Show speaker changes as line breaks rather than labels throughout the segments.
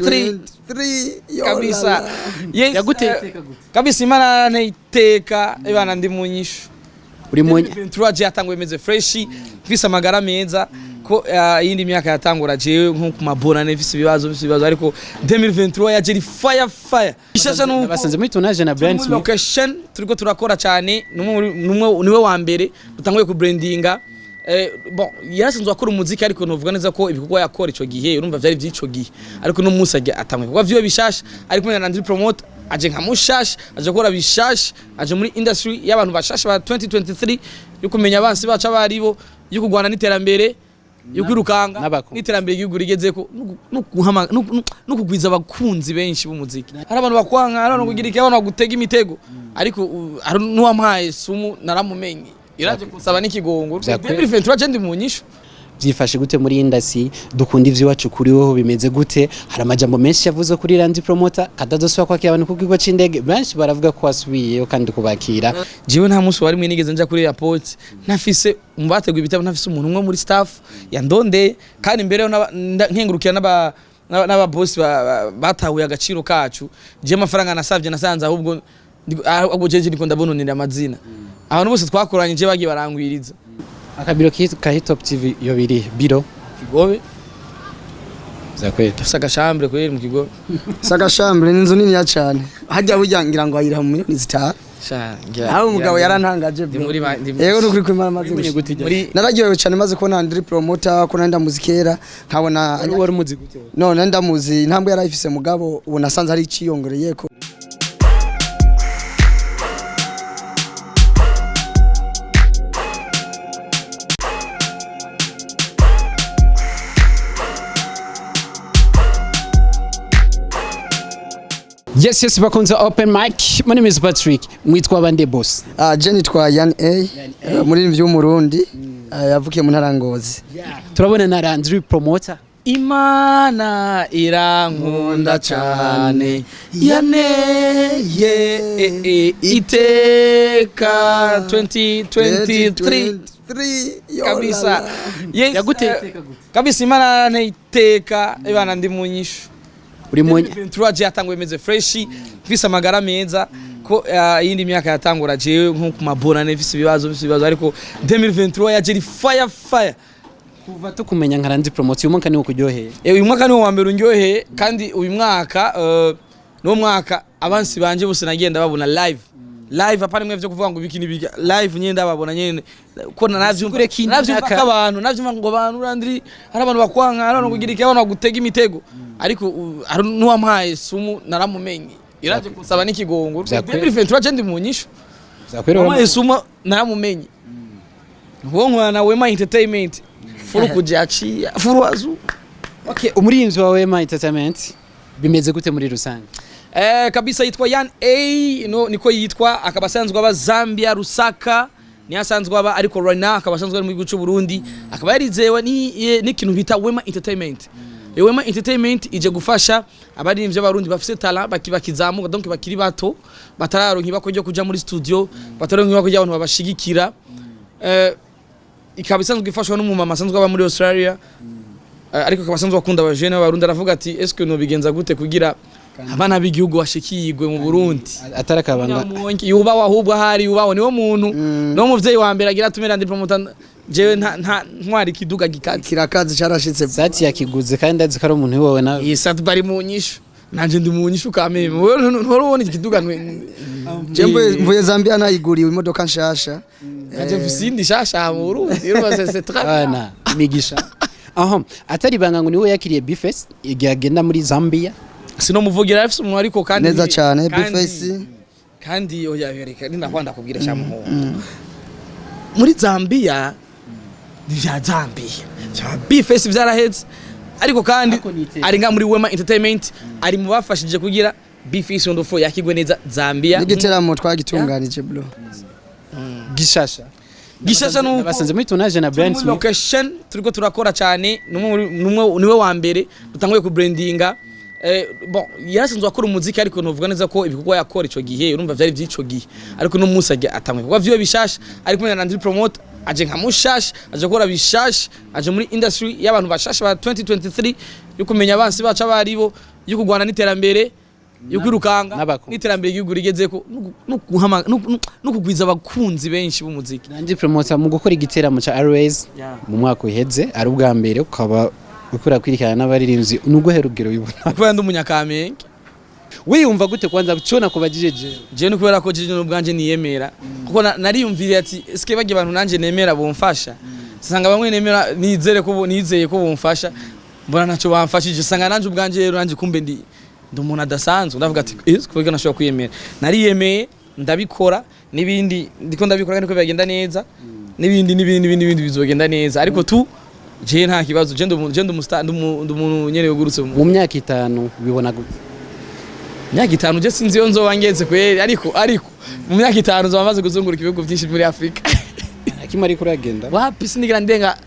23 kabisa. Yes,
Yaguteye iteka gute?
Kabisa, Imana nteye iteka, ibana ndi mu nyishu.
Uri mu
2023 je yatanguye meze fresh, mfise amagara meza ko iyindi myaka yatangura jewe nko ku mabonane mfise ibibazo, ariko 2023 yaje iri fire fire ishasha nuko
basanze muri tournage na Brian
muri
Smith.
Location turiko turakora cyane numwe niwe wa mbere dutanguye ku brandinga. Bon, yarasanzwe akora umuziki, ariko novuga neza ko ibikorwa yakora ico gihe urumva vyari vy'ico gihe, ariko no munsi atanguye ibikorwa vyiwe bishasha. Ari kumwe na Landry Promoter, aje nka mushasha, aje gukora bishasha, aje muri industry y'abantu bashasha ba 2023, yo kumenya abansi bacu abaribo, yo kurwana n'iterambere, yo kwirukanga
n'abakunzi.
N'iterambere igihugu rigezeko, no kugwiza abakunzi benshi b'umuziki. Hari abantu bakwanka, hari abantu kugira iki, abantu bagutega imitego, ariko hari n'uwampaye sumu naramumenye, iraje kunsaba n'ikigongo.
Vyakwera.
2023 je ndi mu nyishu.
Byifashe gute muri industry dukunda ivy'iwacu? Kuri wowe bimeze gute? Hari amajambo menshi yavuze kuri Landry Promoter kadadosubira kwakira abantu ku kigo c'indege. Benshi baravuga ko wasubiyeyo kandi kubakira.
Jewe nta munsi warimwe nigeze nja kuri airport ntafise mu bateguye ibitabo, ntafise umuntu umwe muri staff yandondeye. Kandi mbere yo nkengurukira n'aba boss batahuye agaciro kacu. Je amafaranga nasavye nasanze ahubwo ahubwo jeje ndiko ndabononera amazina abantu bose twakoranye, je bagiye barangwiriza.
Akabiro ka Hitop TV yo biri biro?
Kigobe.
Vyakwera.
Dufise agachambre kweri mu Kigobe.
Sagashambure ni inzu niniya cyane hajya burya, ngira ngo ayiriha mu miliyoni 5.
Sha, ngira-
Aho umugabo
ngira-
yarantangaje.
Ndi muri
Yego, nukuri kwimara amaze
Wibonye gute ijya?
Muri
nararyohewe cyane maze kubona Landry Promoter, ko nari ndamuzi kera, nkabona
Wari umuzi gute?
None ndamuzi intambwe yarayifise, mugabo ubu nasanze ari iciyongereyeko.
Yes, bakunze open mic. My name is Patrick. Mwitwa bande, boss?
Ah, je nitwa Yan A, umuririmbyi w'Umurundi, yavukiye mu ntara ya Ngozi.
Turabona na Landry Promoter.
Imana irankunda cyane, yaneye iteka 2023 kabisa. Yes,
Yaguteye iteka gute?
Kabisa, Imana nteye iteka, ibana ndi mu nyishu.
Uri mu
2023 je yatanguye meze fresh, mfise amagara meza ko iyindi myaka yatangura jewe nko ku mabonane mfise ibibazo, ariko 2023 yaje iri fire fire.
Kuva tukumenya nka Landry Promoter, uyu mwaka niwo kuryoheye?
Uyu mwaka niwo wa mbere unryoheye, kandi uyu mwaka niwo mwaka abansi banje bose nagenda babona live live, apana imwe vyo kuvuga ngo ibiki n'ibiki, live nyene ndababona nyene ko navyumva.
Kure kindi
Navyumva
myaka-
ko abantu navyumva ngo abantu Landry, hari abantu bakwanka, hari abantu kugira iki, abantu bagutega imitego, ariko hari n'uwampaye sumu naramumenye, iraje kunsaba n'ikigongo.
Vyakwera.
2023 je ndi mu nyishu.
Vyakwera.
Wampaye sumu naramumenye, uwo nkwana Wema Entertainment furu kujiachia furu azu.
Okay, umuririmbyi wa Wema Entertainment bimeze gute muri rusange?
Kabisa, yitwa Yan A, no, niko yitwa, akaba asanzwe aba Zambia, Lusaka niyo asanzwe aba, ariko right now akaba asanzwe ari mu gihugu cy'u Burundi, akaba yarizewe n'ikintu bita Wema Entertainment. Wema Entertainment ije gufasha abaririmbyi b'Abarundi bafise talent bakizamuka, donc bakiri bato, batararonka ibako ryo kuja muri studio, batararonka ibako ry'abantu babashigikira. Ikaba isanzwe ifashwa n'umumama asanzwe aba muri Australia, ariko akaba asanzwe akunda abajene b'Abarundi. Aravuga ati: "Est-ce que nobigenza gute kugira abana b'igihugu bashikirwe mu Burundi?"
Atari akabanga.
Nyamungi yubahwa, ahubwo ahari yubahwa niwo muntu, niwo muvyeyi wa mbere agira atumira Landry Promoter. Jewe nta ntwara ikiduga gikaze.
Kirakazi carashitse.
Sati yakiguze kandi azi ko ari umuntu wowe nawe.
Iyi sat bari mu nyishu, nanje ndi mu nyishu kameme. Wewe ntuhora ubona ikiduga
Je mvuye Zambia nayiguriwe imodoka nshasha.
Nanje mfise iyindi shasha mu Burundi, urumva c'est très bien.
Bana imigisha aho atari ibanga ngo niwe yakiriye B-Face igihe agenda muri Zambia.
Sinomuvugira, afise umuntu, ariko kandi
Neza cyane.
B-Face. Kandi oya, reka ninakwa ndakubwira sha muhungu, muri Zambia ni vya Zambia vya B-Face vyaraheze, ariko kandi
Ariko ni iteka.
ari nga muri Wema Entertainment, ari mu bafashije kugira B-Face on the floor yakigwe neza Zambia.
N'igiteramo twagitunganije, bro.
Gishasha.
Gishasha nuko
basanze muri tournage na Brian
muri
Smith.
Location turiko turakora cyane numwe niwe wa mbere dutanguye ku brandinga. Bon, yarasanzwe akora umuziki, ariko novuga neza ko ibikorwa yakora ico gihe urumva vyari vy'ico gihe, ariko no munsi atanguye ibikorwa vyiwe bishasha. Ari kumwe na Landry Promoter, aje nka mushasha, aje gukora bishasha, aje muri industry y'abantu bashasha ba 2023, yo kumenya abansi bacu abaribo. yo kurwana n'iterambere, yo kwirukanga
N'abakunzi.
n'iterambere igihugu rigezeko, no kugwiza abakunzi benshi b'umuziki.
Landry Promoter, mu gukora igiteramo ca Airways mu mwaka uheze, ari ubwa mbere ukaba ukura kwirikana n'abaririmbyi, nuguhe rugero wibona?
Kubera ndi umunyakamenge.
Wiyumva gute kwanza cyo nakubajije jewe?
Jewe ni kubera ko jewe n'ubwanje niyemera, kuko nariyumviriye ati eske barya abantu nanje nemera bomfasha? Sanga bamwe nemera nizere ko nizeye ko bomfasha, mbona ntacyo bamfashije. Sanga nanje ubwanje rero nanje kumbe ndi umuntu adasanzwe. Ndavuga ati eh, kubera nashobora kwiyemera, nariyemeye, ndabikora. N'ibindi ndiko ndabikora kandi ko biragenda neza, n'ibindi n'ibindi n'ibindi n'ibindi bizogenda neza. Ariko tu jewe nta kibazo, je ndi umuntu, je ndi umustar, ndi umuntu nyene yugurutse.
Mu myaka 5 ubibona gute?
Myaka 5 je sinzi iyo nzoba ngeze kweri, ariko mu myaka 5 nzoba maze kuzunguruka ibihugu byinshi muri Afrika.
Kimwe ariko uragenda?
Wapi, sinigira ndenga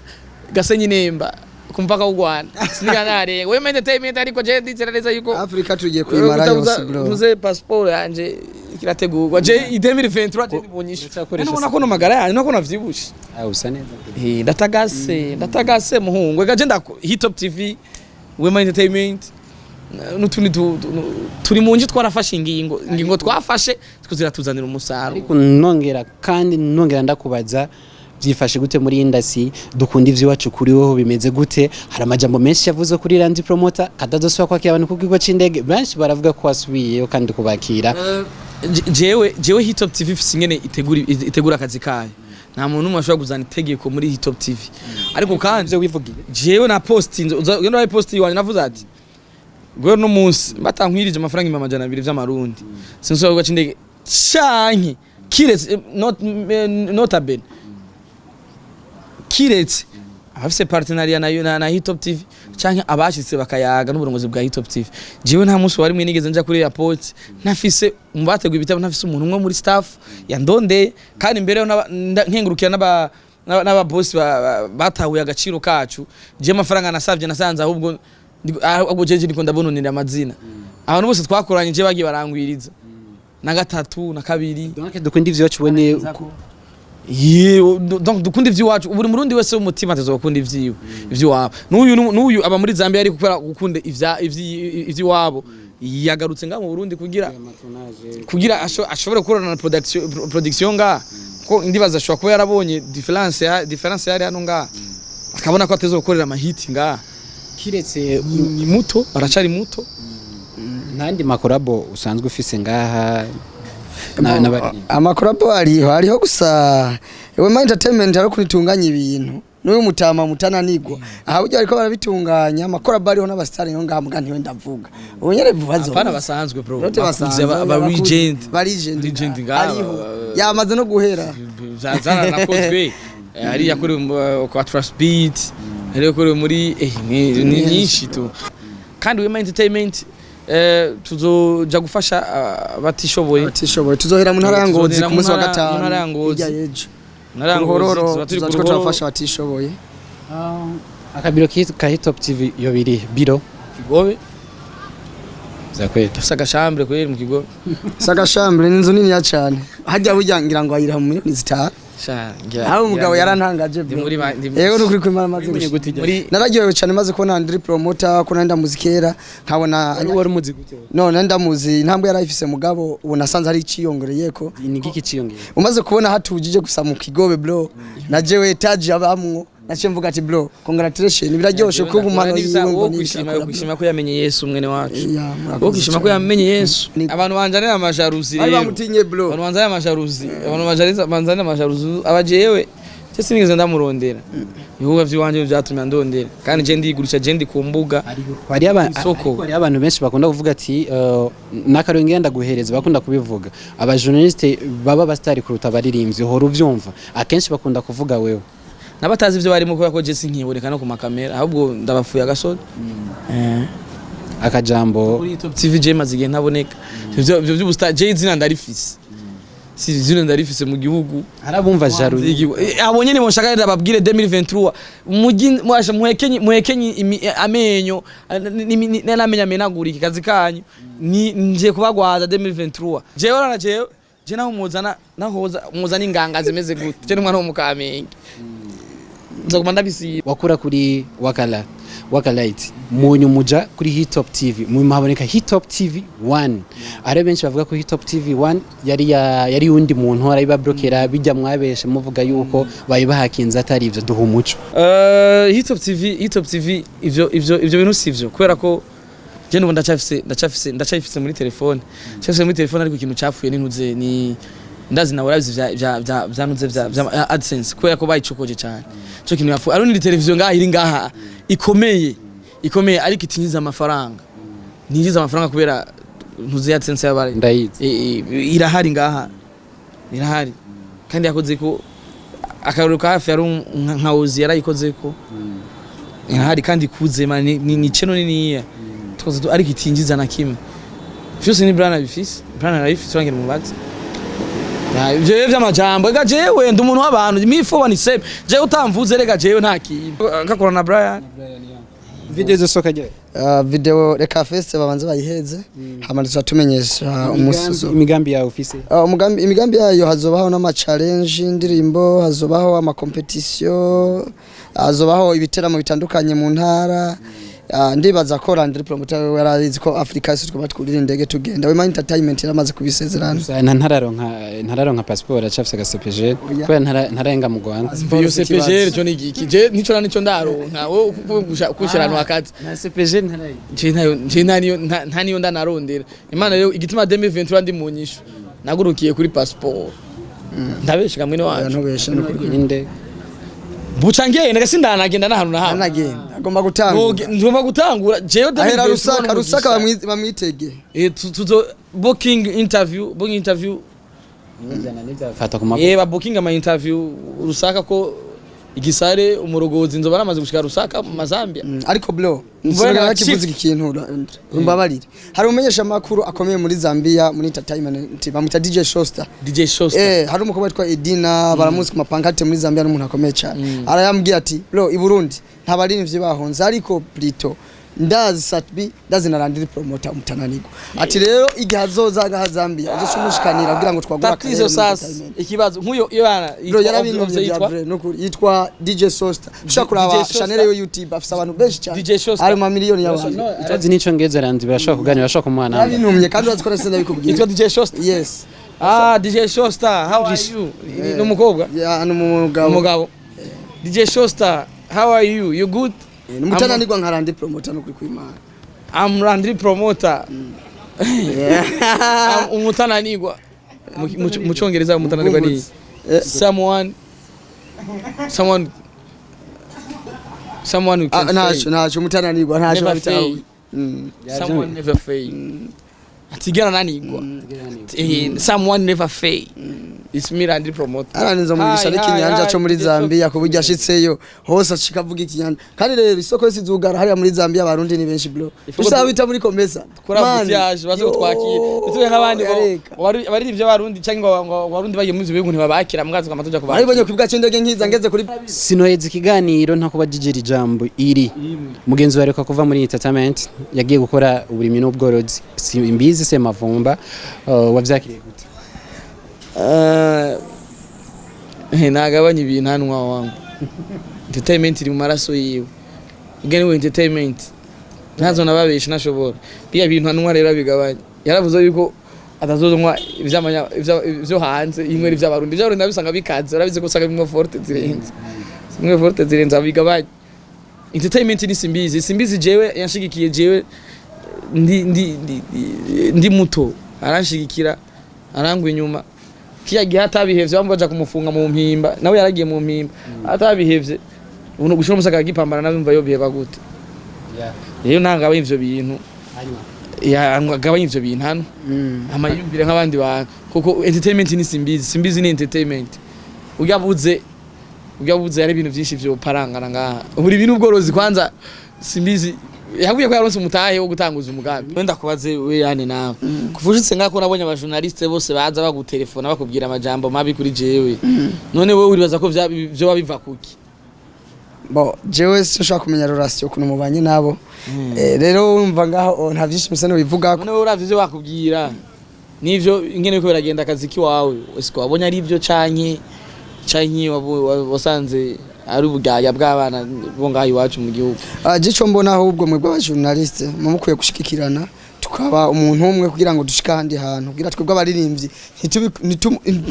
Gasenyi Nemba ku mupaka w'u Rwanda, sinigira narenga Wema Entertainment, ariko je ndizera neza yuko
Afrika tugiye kuyimara yose, bro.
Ntuze passport yanje kirategurwa, je i 2023 je ndibonyisha.
Uracyakoresha?
Nubona ko no magara yanjye nuko navyibushe.
Ah, usa neza.
Eh, ndatagase, ndatagase muhungu. Ega je ndako Hitop TV, Wema Entertainment n'utundi turi mu nji, twarafashe ingingo twafashe tuziratuzanira umusaruro.
Ariko nongera kandi nongera ndakubaza, byifashe gute muri industry dukunda ivy'iwacu? Kuri wowe bimeze gute? Hari amajambo menshi yavuze kuri Landry Promoter kadazosubira kwakira abantu ku kigo c'indege, benshi baravuga ko wasubiyeyo kandi kubakira.
Jewe Hitop TV ifise ingene itegura akazi kayo. Nta muntu n'umwe ashobora kuzana itegeko muri Hitop TV, ariko kandi
ivyo wivugiye.
Jewe na postinze, ugenda wayi post iwanje, navuze ati gwe no munsi batankwirije amafaranga 200,000 vy'amarundi sinsubira kugaca indege, canke kiretse not nota bene kiretse abafise partenariat na Hitop TV canke abashitse bakayaga n'uburongozi bwa Hitop TV. Jewe nta munsi warimwe nigeze nja kuri airport ntafise mu bateguye ibitabo, ntafise umuntu umwe muri staff yandondeye. Kandi mbere nkengurukira n'aba boss batahuye agaciro kacu. Je amafaranga nasavye nasanze ahubwo ahubwo jeje ndiko ndabononera amazina. Abantu bose twakoranye je bagiye barangwiriza na gatatu na kabiri.
Donc dukunda ivy'iwacu ubone.
Yewe, donc dukunda ivy'iwacu. Buri murundi wese w'umutima ateza gukunda ivyiwe, ivy'iwabo. N'uyu aba muri Zambia, ariko kubera gukunda ivy'iwabo yagarutse ngaha mu Burundi kugira ashobore gukorana na production ngaha, ko ndibaza ashobora kuba yarabonye différence yari hano ngaha, akabona ko ateza gukorera amahiti ngaha.
Kiretse
Ni muto, aracari muto.
Ntandi ma collabo usanzwe ufise ngaha n'abaririmbyi?
Ama collabo hariho gusa Wema Entertainment hari kunitunganya ibintu n'uyu mutama mutananigwa aha burya ariko barabitunganya. Ama collabo ariho n'abasitari yo ngaha, muga ntiwe ndavuga ubu nyene vuba zo.
Apana basanzwe, bro.
Note
bakuze,
basanzwe,
aba legend.
Ba legend.
Legend ngaha,
ariho yamaze no guhera.
Zaranakozwe. Hari yakorewe kwa Trust Beat, hari yakorewe muri ni nyinshi tu. Kandi Wema Entertainment tuzoja gufasha abatishoboye.
Abatishoboye tuzohera mu ntara ya Ngozi
Tuzohera
ku munsi wa
mu
gatanu,
ntara ya Ngozi.
hirya y'ejo.
Ntara ya
Ku
Ngozi,
Ruhororo
tuzoba turi ku
tuzoba turiko
Ruhororo.
turafasha abatishoboye.
Akabiro ka Hitop TV yo biri biro?
Kigobe.
Za kweli?
Dufise agashambure kweri mu Kigobe.
Sagashambre ni inzu niniya cane hajya burya, ngira ngo ayiriha mu miliyoni 5.
Sha, ngira-
Aho umugabo
ngira-
yarantangaje,
ndi
bro.
muri
Yego, nukuri kwimana amaze
Wimenye
gushika.
gute ijya?
Muri
Nararyohewe cyane maze kubona Landry Promoter, ko nari ndamuzi kera, nkabona
Wari umuzi gute?
None ndamuzi intambwe yarayifise, mugabo ubu nasanze ari iciyongereyeko.
Ni ngiki ciyongeye?
Umaze kubona hatujije gusa mu Kigobe, bro, na jewe taji abamwo, naciye mvuga ati bro, congratulation, biraryoshe kuba umano yiwe
wo
ngo
kwishima, wo kwishima ko yamenye Yesu mwene wacu.
Yeah, murakoze
Wo kwishima ko
cyane.
yamenye Yesu. Abantu banjanira amajaruzi
Bari
rero.
bamutinye, bro.
Abantu banzanira amajaruzi, abantu banzanira amajaruzi abajewe je sinigeze ndamurondera. Ibikorwa vy'iwanje vyatumye andondera, kandi je ndigurisha, je ndi ku mbuga.
Hari
Isoko.
ariko hariho abantu benshi bakunda kuvuga ati n'akarero ngenda guhereza, bakunda kubivuga, abajournaliste baba abasitari kuruta abaririmbyi. Uhora uvyumva akenshi bakunda kuvuga wewe.
N'abatazi ivyo barimo, kubera ko je sinkiboneka no ku makamera, ahubwo ndabapfuye agasoda.
Akajambo.
Kuri Top TV je maze igihe ntaboneka. Ivyo vy'ubusta je izina ndarifise, si izina ndarifise mu gihugu.
Hari abumva jaru.
Abo nyene bonshaka rero babwire 2023 mugi mwasha muhekenye amenyo n'amenyo amenagurika. Kazi kanyu ni nje kubagwaza 2023. Jewe rana jewe je naho muzana, naho muzana inganga zimeze gute, je n'umwana wo mu Kamenge nzoguma ndabisiba.
Wakura kuri wakala Wagalight, mu nyuma uja kuri Hitop TV, mu nyuma haboneka Hitop TV 1. Ari benshi bavuga ko Hitop TV 1 yari yari undi muntu arayibablokera, bijya mwabeshe muvuga yuko bayibahakinze, atari ivyo. Duha umuco.
Hitop TV, Hitop TV, ivyo bintu sivyo, kubera ko je nubu ndacyafise muri telefone, ndacyafise muri telefone. Ariko ikintu cyapfuye n'intuze ni ndazi nawe urabizi vya ntuze vya AdSense, kubera ko bayicokoje cyane. Cyo kintu yapfuye ari ni televiziyo ngaha iri ngaha ikomeye ikomeye, ariko itinjiza amafaranga, ntinjiza amafaranga kubera ntuze AdSense yabaye.
Ndayizi.
Irahari ngaha, irahari kandi yakoze ko akaruru ka hafi yari nka Ozi yarayikoze ko irahari kandi ikuze man, ni channel niniya tukoze ariko itinjiza na kimwe. Vyose ni Brian abifise, Brian arabifise, wangira mubaze. Ya, ivyo rero vy'amajambo, rega jewe ndi umuntu w'abantu, mifo waniseme jewe utamvuze, rega jewe nta kintu ngakora na Brian.
Video zisohoka ryari?
Video reka feste babanze bayiheze, hama tumenyesha umunsi.
Imigambi yawe ufise?
Umugambi, imigambi yayo, hazobaho n'ama challenge indirimbo, hazobaho ama competition, hazobaho ibiteramo bitandukanye mu ntara. Ndibaza ko Landry Promoter we yarazi ko Africa yose twaba twurira indege tugenda. Wema Entertainment yaramaze kubisezerana.
Gusa ntararonka passport, acafise aga CPG.
Oya.
Kubera ntararenga mu Rwanda.
Iyo CPG cyo ni igiki? Je nico na nico ndaronka wowe kushira ahantu hakaze.
Na CPG ntararenga.
Je ntayo, je nta niyo nta niyo ndanarondera. Imana rero igituma 2023 ndi mu nyishu nagurukiye kuri passport, ndabeshika mwene wacu.
Ntubesha nukuri.
Inde.
Buca ngenda gasi, ndanagenda n'ahantu na hamwe.
Anagenda agomba gutanga.
Ngomba gutangura jewe.
Ahera
2023.
Rusaka, Rusaka.
N'umugisha.
Bamwitege.
Tuzo booking interview, booking interview.
Fata ku maboko.
Ba booking ama interview Rusaka, ko igisare umurogozi nzoba namaze gushika Rusaka mu Mazambia.
Ariko bro,
Mbona
nsigaye
na
nakivuze
chief.
ikintu, mbabarire. Hari umumenyesha makuru akomeye muri Zambia muri entertainment, bamwita DJ Shosta.
DJ Shosta.
Hari umukobwa witwa Edina, baramuzi ku mapankarte muri Zambia, n'umuntu akomeye cyane. Arayambwiye ati: "Bro, i Burundi nta baririmbyi bahonze, ariko plutôt ndazi Sat-B, ndazi na Landry Promoter umutananirwa." Ati rero igihe azoza ngaha Zambia uzocumushikanira kugira ngo twagura
Tatizo
akarere muri
sasa
entertainment.
ikibazo nkuyo iyo bana
Bro, yarabintumye bya
yitwa
vrai nukuri, yitwa DJ Sosta. Ushaka
DJ
kuraba
Sosta.
channel yo YouTube, afise abantu benshi cyane.
DJ Sosta.
Ari mu miliyoni y'abantu.
Arazi n'icongereza Landry, barashobora kuganira, bashobora kumuha namba.
Yarabintumye kandi urazi ko nasize ndabikubwiye.
Yitwa DJ Shosta?
Yes.
Ah, DJ Shosta, how are you? Ni umukobwa?
Yeah, ni umugabo.
Umugabo. DJ Shosta, how are you? You good?
Ni umutananirwa nka Landry Promoter nukuri kw'Imana.
I'm Landry Promoter. I'm umutananirwa. Mu Cyongereza umutananirwa ni someone who
Ah,
can
ntaco
fail.
ntaco umutananirwa ntaco
Never
babitaho.
fail. Someone never fail. Atigera nanigwa. Someone never fail. It's me, Landry Promoter.
Araninza mugisha
Hi,
n'ikinyanja
hi,
co muri
hi,
Zambia, ku buryo ashitseyo hose ashika avuga ikinyanja. Kandi rero isoko yose izugara hariya muri Zambia, abarundi ni benshi bro.
Ifuko
Usaba bita muri Komesa.
Kuri
Man,
ambutiyage baze
yo,
kutwakira tuye nk'abandi ngo
yareka.
abaririmbyi b'abarundi cyangwa ngo abarundi bagiye muri ivyo bihugu ntibabakira mwazi ngo amatuja kubakira.
Naribonye ku kibuga c'indege nkiza ngeze kuri
Sinoheza ikiganiro ntakubajije ijambo iri mugenzi wawe areka kuva muri entertainment, yagiye gukora uburimyi n'ubworozi, Simbizi Semavumba, wavyakiriye gute?
Nagabanya ibintu hano wangu. Entertainment iri mu maraso yiwe. Ubwo niwe entertainment ntazo nababesha nashobora biya bintu anwa rero abigabanya. Yaravuze yuko atazozanywa ivyo hanze, inywera ivy'abarundi. Ivy'abarundi nabisanga bikaze, urabizi ko usanga bimwe forte zirenze, zimwe forte zirenze, abigabanya. Entertainment ni Simbizi. Simbizi jewe yanshigikiye, jewe ndi muto aranshigikira, arangwa inyuma. Kiya gihe atabihevye bamwe baja kumufunga mu mpimba, nawe yaragiye mu mpimba atabihevye. Ubu gushira umusaka agipambana nawe, yumva yobiheba gute? Rero ntangabanya ivyo bintu, agabanya ivyo bintu hano, amayumvire nk'abandi bantu, kuko entertainment ni Simbizi. Simbizi ni entertainment. Urya buze hari ibintu vyinshi vyo parangana ngaha buri bintu. Ubworozi kwanza, Simbizi yakubwiye ko yaronse umutahe wo gutanguza umugambi. Wenda kubaze we yani nawe kuva ushitse ngako, nabonye abajournaliste bose baza bagutelefona bakubwira amajambo mabi kuri jewe. None wewe uribaza ko vyoba biva kuki?
Bo jewe sinshobora kumenya relation ukuntu mubanye nabo. Rero wumva ngaho, oh, nta byinshi bisa n'ubivugako.
None wewe uravye ivyo bakubwira nivyo ingene biriko biragenda akazi kiwawe, ese wabonye ari ivyo canke wasanze Ari ubugaya bw'abana bo ngaho iwacu mu gihugu.
Je ico mbona, ahubwo mwebwe abajournaliste mukwiye gushigikirana, tukaba umuntu umwe, kugira ngo dushike ahandi hantu, kugira twebwe abaririmbyi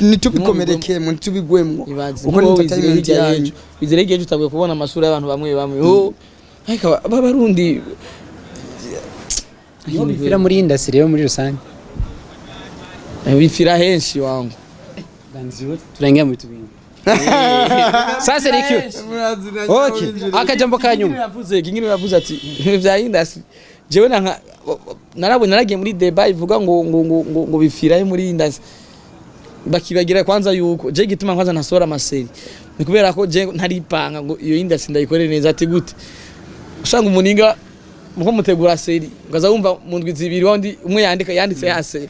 ntitubikomerekemwo, ntitubigwemwo.
Ibaze
Uko ni
nkuko wizere
entertainment
hirya
yanyu.
y'ejo, wizere hirya y'ejo utanguye kubona amasura y'abantu bamwe bamwe, oh, ariko b'Abarundi.
Niho bifira muri industry rero muri rusange.
Bifira henshi wangu.
Turengera mu tubindi sasa Ricky. Okay, akajambo ka nyuma.
Yavuze kingine, yavuze ati ibintu vya industry, jewe nanka narabonye naragiye muri débat ivuga ngo bifirahe muri industry, bakibagira kwanza yuko je gituma kwanza ntasohora amaseri ni kubera ko je ntaripanga ngo iyo industry ndayikorere neza. Ati gute usanga umuninga muko mutegura série, ukaza wumva mu ndwi 2 wandi umwe yandika yanditse ya série.